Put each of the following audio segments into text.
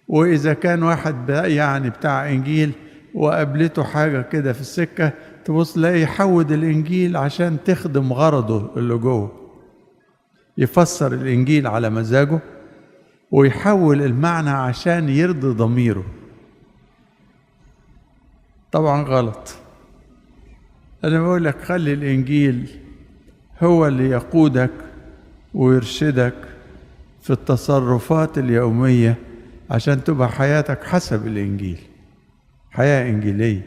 وإذا كان واحد يعني بتاع إنجيل وقابلته حاجة كده في السكة، تبص لا يحود الإنجيل عشان تخدم غرضه اللي جوه، يفسر الإنجيل على مزاجه ويحول المعنى عشان يرضي ضميره. طبعا غلط. أنا بقول لك خلي الإنجيل هو اللي يقودك ويرشدك في التصرفات اليومية عشان تبقى حياتك حسب الإنجيل، حياة إنجيلية.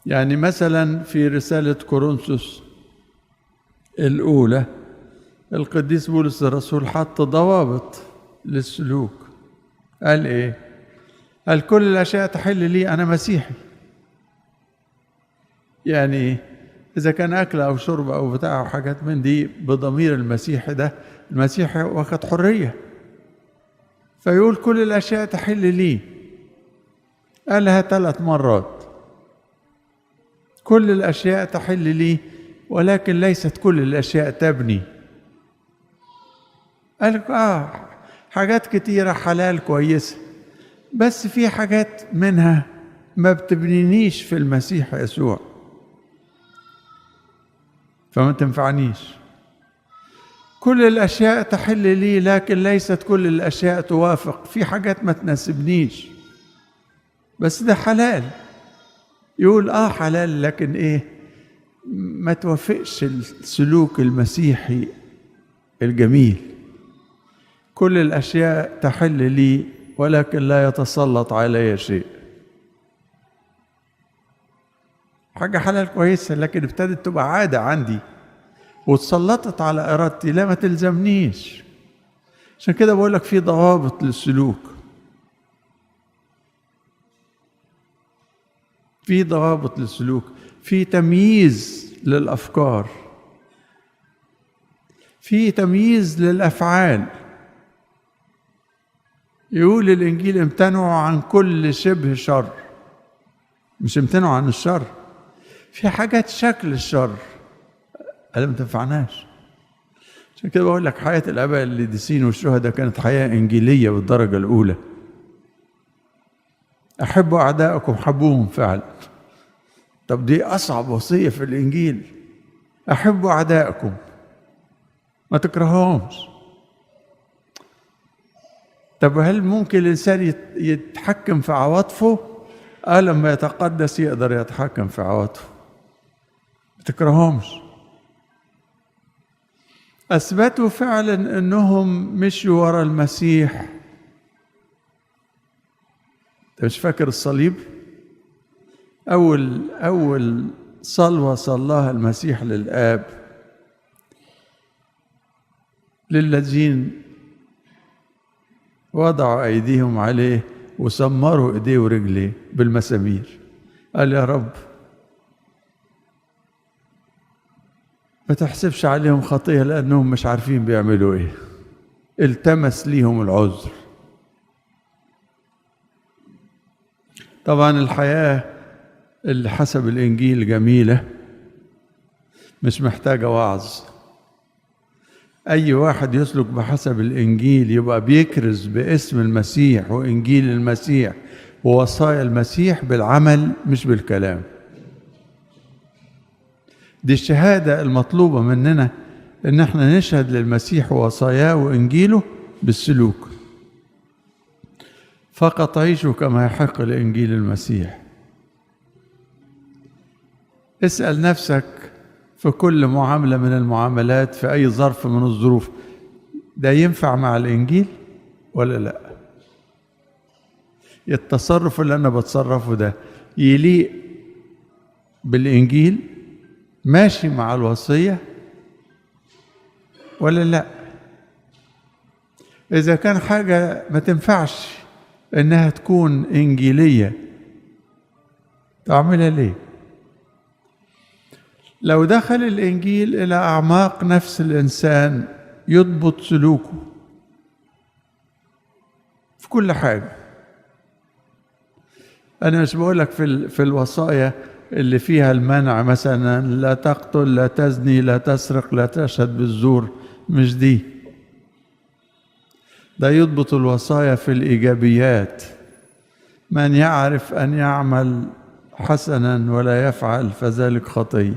يعني مثلا في رسالة كورنثوس الأولى القديس بولس الرسول حط ضوابط للسلوك. قال إيه؟ قال كل الأشياء تحل لي، أنا مسيحي. يعني إذا كان أكل أو شرب أو بتاع أو حاجات من دي بضمير المسيحي، ده المسيحي واخد حرية، فيقول كل الأشياء تحل لي. قالها 3 مرات، كل الأشياء تحل لي ولكن ليست كل الأشياء تبني. قال حاجات كتيرة حلال كويسة، بس في حاجات منها ما بتبنينيش في المسيح يسوع، فما تنفعنيش. كل الأشياء تحل لي لكن ليست كل الأشياء توافق، في حاجات ما تناسبنيش بس ده حلال. يقول حلال لكن إيه، ما توافقش السلوك المسيحي الجميل. كل الأشياء تحل لي ولكن لا يتسلط علي شيء. حاجة حلال كويسة لكن ابتدت تبقى عادة عندي وتسلطت على إرادتي، لا ما تلزمنيش. عشان كده بقولك في ضوابط للسلوك، في ضوابط للسلوك، في تمييز للأفكار، في تمييز للأفعال. يقول الإنجيل امتنعوا عن كل شبه شر، مش امتنعوا عن الشر، في حاجات شكل الشر قال ما تنفعناش. عشان كده بقول لك حياة الآباء القديسين والشهداء كانت حياة إنجيلية بالدرجة الأولى. أحبوا أعداءكم حبوهم فعلا. طب دي أصعب وصية في الإنجيل، أحبوا أعداءكم ما تكرههمش. طب هل ممكن الإنسان يتحكم في عواطفه؟ لما يتقدس يقدر يتحكم في عواطفه، ما تكرههمش. أثبتوا فعلا أنهم مشوا ورا المسيح. أنت مش فاكر الصليب؟ أول صلوة صلاها المسيح للآب للذين وضعوا أيديهم عليه وسمروا إيديه ورجليه بالمسامير، قال يا رب ما تحسبش عليهم خطية لأنهم مش عارفين بيعملوا إيه. التمس ليهم العذر. طبعا الحياة اللي حسب الإنجيل جميلة، مش محتاجة وعظ. أي واحد يسلك بحسب الإنجيل يبقى بيكرز باسم المسيح وإنجيل المسيح ووصايا المسيح بالعمل مش بالكلام. دي الشهادة المطلوبة مننا، إن احنا نشهد للمسيح ووصاياه وإنجيله بالسلوك. فقط عيشوا كما يحق لإنجيل المسيح. اسأل نفسك في كل معاملة من المعاملات، في أي ظرف من الظروف، ده ينفع مع الإنجيل ولا لا؟ التصرف اللي أنا بتصرفه ده يليق بالإنجيل، ماشي مع الوصية ولا لا؟ إذا كان حاجة ما تنفعش إنها تكون إنجيلية تعملها ليه؟ لو دخل الإنجيل إلى أعماق نفس الإنسان يضبط سلوكه في كل حاجة. أنا مش بقولك في الوصايا اللي فيها المنع، مثلا لا تقتل، لا تزني، لا تسرق، لا تشهد بالزور، مش دي. ده يضبط الوصايا في الإيجابيات. من يعرف أن يعمل حسنا ولا يفعل فذلك خطية.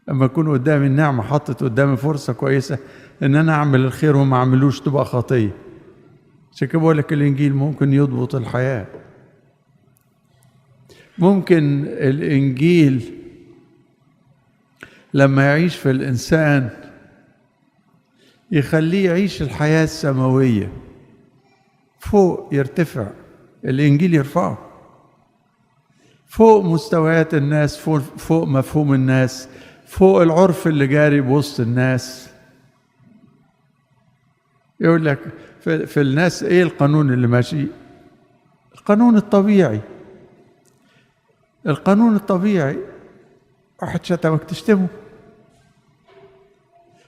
لما يكون قدامي النعمة، حطت قدامي فرصة كويسة إن أنا أعمل الخير وما أعملوش، تبقى خطية. عشان كده بقول لك الإنجيل ممكن يضبط الحياة. ممكن الإنجيل لما يعيش في الإنسان يخليه يعيش الحياة السماوية فوق، يرتفع الإنجيل يرفعه فوق مستويات الناس، فوق مفهوم الناس، فوق العرف اللي جاري بوسط الناس. يقول لك في الناس ايه القانون اللي ماشي؟ القانون الطبيعي. القانون الطبيعي، واحد شتمك تشتمه،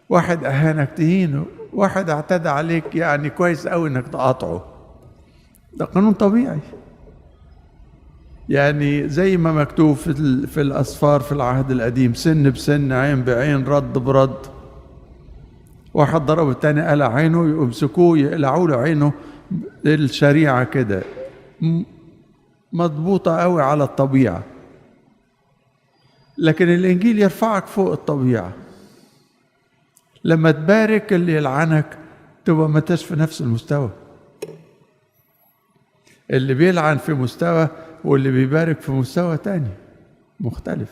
واحد اهانك تهينه، واحد اعتدى عليك يعني كويس قوي انك تقاطعه. ده قانون طبيعي. يعني زي ما مكتوب في الأسفار في العهد القديم، سن بسن، عين بعين، رد برد. واحد ضرب التاني قلع عينه، يمسكوه يقلعوا له عينه. الشريعة كده مضبوطة قوي على الطبيعة، لكن الإنجيل يرفعك فوق الطبيعة. لما تبارك اللي يلعنك تبقى ما انتش في نفس المستوى. اللي بيلعن في مستوى واللي بيبارك في مستوى تاني مختلف.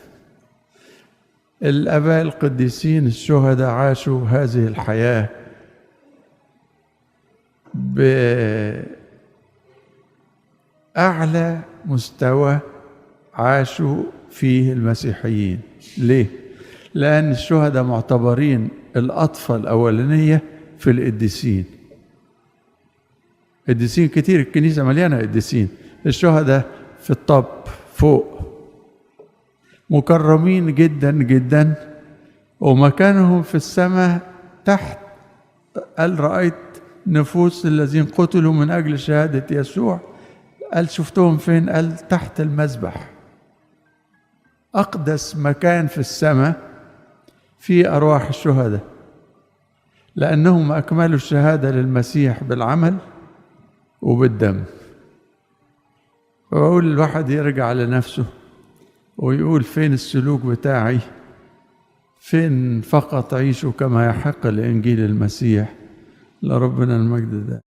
الآباء القديسين الشهداء عاشوا هذه الحياة بأعلى مستوى عاشوا فيه المسيحيين. ليه؟ لأن الشهداء معتبرين الأطفال الأولانية في القديسين. قديسين كتير، الكنيسة مليانة قديسين. الشهداء في الطب فوق، مكرمين جدا جدا، ومكانهم في السماء تحت. قال رأيت نفوس الذين قتلوا من أجل شهادة يسوع. قال شفتهم فين؟ قال تحت المذبح. أقدس مكان في السماء في أرواح الشهداء، لأنهم أكملوا الشهادة للمسيح بالعمل وبالدم. فبقول الواحد يرجع لنفسه ويقول فين السلوك بتاعي؟ فين فقط عيشوا كما يحق لإنجيل المسيح؟ لربنا المجد ده.